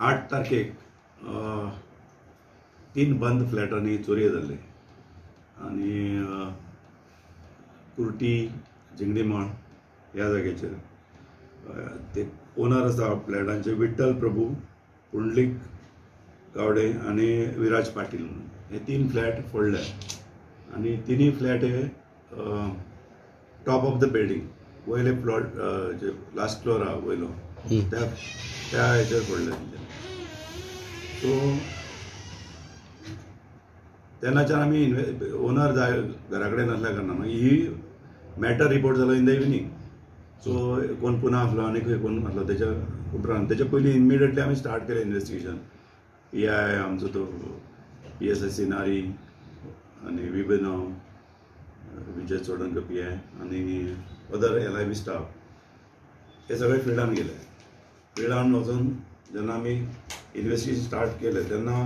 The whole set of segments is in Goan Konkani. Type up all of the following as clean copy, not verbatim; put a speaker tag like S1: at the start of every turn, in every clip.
S1: 8 तारखेक 3 बंद फ्लॅटांनी चोरयो जाल्ले आनी कुर्टी जिंगडीमळ ह्या जाग्याचेर ते ओनर आसा फ्लॅटांचे विठ्ठल प्रभू, पुंडलीक गावडे आनी विराज पाटील म्हणून हे 3 फ्लॅट फोडले आनी तिनूय फ्लॅट हे टॉप ऑफ the building वयले प्लॉट जे लास्ट फ्लोर आहा वयलो त्या त्या हेचेर फोडले तेंच्यानी. सो तेन्नाच्यान आमी ओनर जाय घरा कडेन नासल्या कारणान ही मॅटर रिपोर्ट जालो इन the evening. सो कोण पुना आसलो आनी खंय कोण आसलो तेच्या उपरांत तेच्या पयलीं इमिडिएटली आमी स्टार्ट केलें इन्वेस्टिगेशन. पी I आमचो तो पी एस I सिनारी आनी विबेनो विजय चोडणकर पी I आनी other L I B staff हे सगळे फिल्डान गेले. फिल्डान वचून जेन्ना आमी इन्वेस्टिगेशन स्टार्ट केलें तेन्ना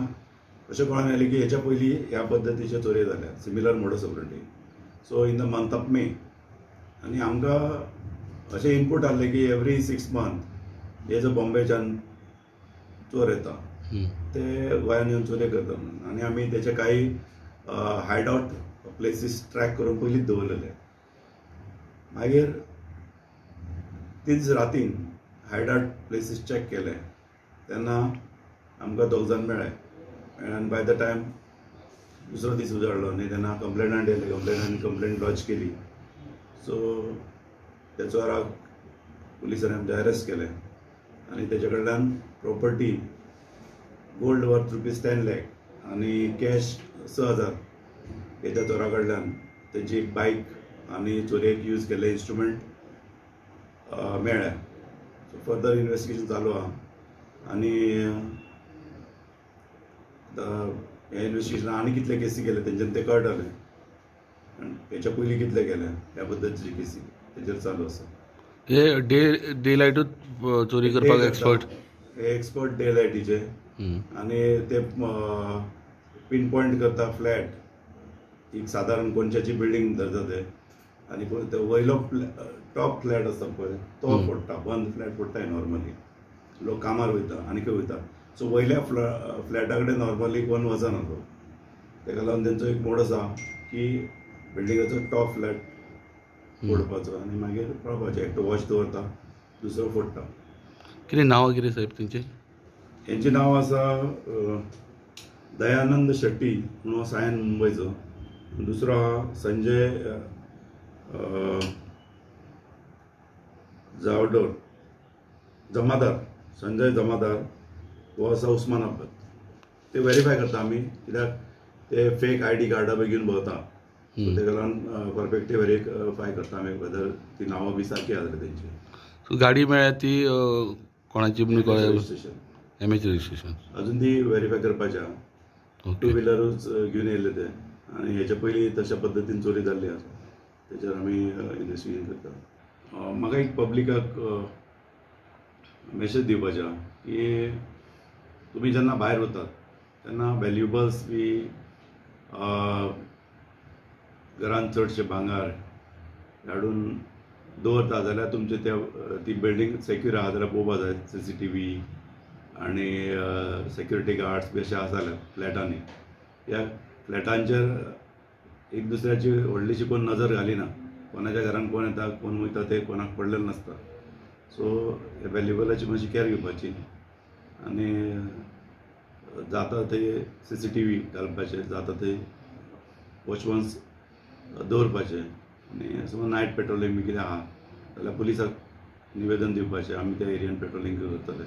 S1: अशें कळोन आयलें की हेच्या पयलीं ह्या पद्दतीच्यो चोरयो जाल्या similar modus operandi. So in the month of May आनी आमकां अशें इनपूट आहलें की एवरी 6 मंथ हे जो बॉम्बेच्यान चोर येता ते गोंयान येवन चोरयो करता म्हणून आनी आमी तेचे कांय हायड आवट प्लेसीस ट्रॅक करून पयलींच दवरलेले. मागीर तीच रातीन हायड आवट प्लेसीस चॅक केले तेन्ना आमकां 2 जाण मेळ्ळे आनी बाय the time दुसरो दीस उजाडलो आनी तेन्ना कंप्लेनंट येयले, कंप्लेनंट कंप्लेन लॉज केली. सो त्या चोराक पुलिसांनी आमचे अरेस्ट केले आनी तेच्या कडल्यान property gold worth ₹10 lakh आनी कॅश 6,000 हे त्या चोरा कडल्यान तेजी एक बायक आनी चोरयेक यूज केल्ले इन्स्ट्रुमेंट मेळ्ळे. सो फर्दर इन्वेस्टिगेशन चालू आहा आनी हे इन्वेस्टिगेशन आनी कितले केसी केले तेंच्यान ते कळटलें आनी हेच्या पयलीं कितले केले ह्या पद्दतीची केसी तेजेर चालू आसा.
S2: हे डे लायटूच चोरी करपाक एक्सपर्ट,
S1: हे एक्सपर्ट डे लायटीचे आनी ते पिन पॉयंट करता फ्लॅट एक सादारण कोनशाची बिल्डींग धरता ते आनी वयलो टॉप फ्लॅट आसता पळय तो फोडटा, बंद फ्लॅट फोडटा नॉर्मली लोक कामार वयता आनी खंय वयता. सो वयल्या फ्लॅटा कडेन नॉर्मली कोण वचना तो, तेका लागून तेंचो एक मोड आसा की बिल्डिंगाचो टॉप फ्लॅट फोडपाचो आनी मागीर पळोवपाचें एकटो वॉच दवरता दुसरो फोडटा.
S2: कितें नांवां कितें साहेब तेंचें?
S1: हेंचें नांव आसा दयानंद शेट्टी म्हणून सायन मुंबयचो, दुसरो आहा संजय जावडोर जमादार, संजय जमादार हो आसा उस्मानाबाद. ते वेरीफाय करता आमी कित्याक ते फेक I D कार्डां बी घेवन भोंवता, तेका लागून परफेक्टली वेरीफाय करता आमी वेदर ती नांवां बी सारकी आसा तेंची.
S2: सो गाडी मेळ्ळ्या ती कोणाची रजिस्ट्रेशन, एम एच रजिस्ट्रेशन
S1: अजून ती वेरीफाय करपाची आहा. 2 व्हिलरूच घेवन येयल्ले ते आनी हेच्या पयलीं तशा पद्दतीन चोरी जाल्ली आसा तेचेर आमी इन्वेस्टिगेशन करता. म्हाका एक पब्लिकाक मेसेज दिवपाचें आहा की तुमी जेन्ना भायर वतात तेन्ना व्हॅल्युबल्स बी घरान चडशे भांगर हाडून दवरता जाल्यार तुमचे त्या ती बिल्डींग सेक्यूर आहा जाल्यार पळोवपा जाय. सी सी टी व्ही आनी सेक्युरिटी गार्ड्स बी अशें आसा जाल्यार फ्लॅटांनी ह्या फ्लॅटांचेर एक दुसऱ्याची व्हडलीशी कोण नजर घालिना, कोणाच्या घरान कोण येता कोण वयता ते कोणाक पडलेलें नासता. सो ह्या व्हॅल्युबलाची मातशी कॅर घेवपाची आनी जाता ते सी सी टी व्ही घालपाचे, जाता ते वॉचमन्स दवरपाचे आनी समज नायट पेट्रोलिंग बी कितें आहा जाल्यार पुलिसाक निवेदन दिवपाचें आमी त्या एरियान पेट्रोलिंग करतले.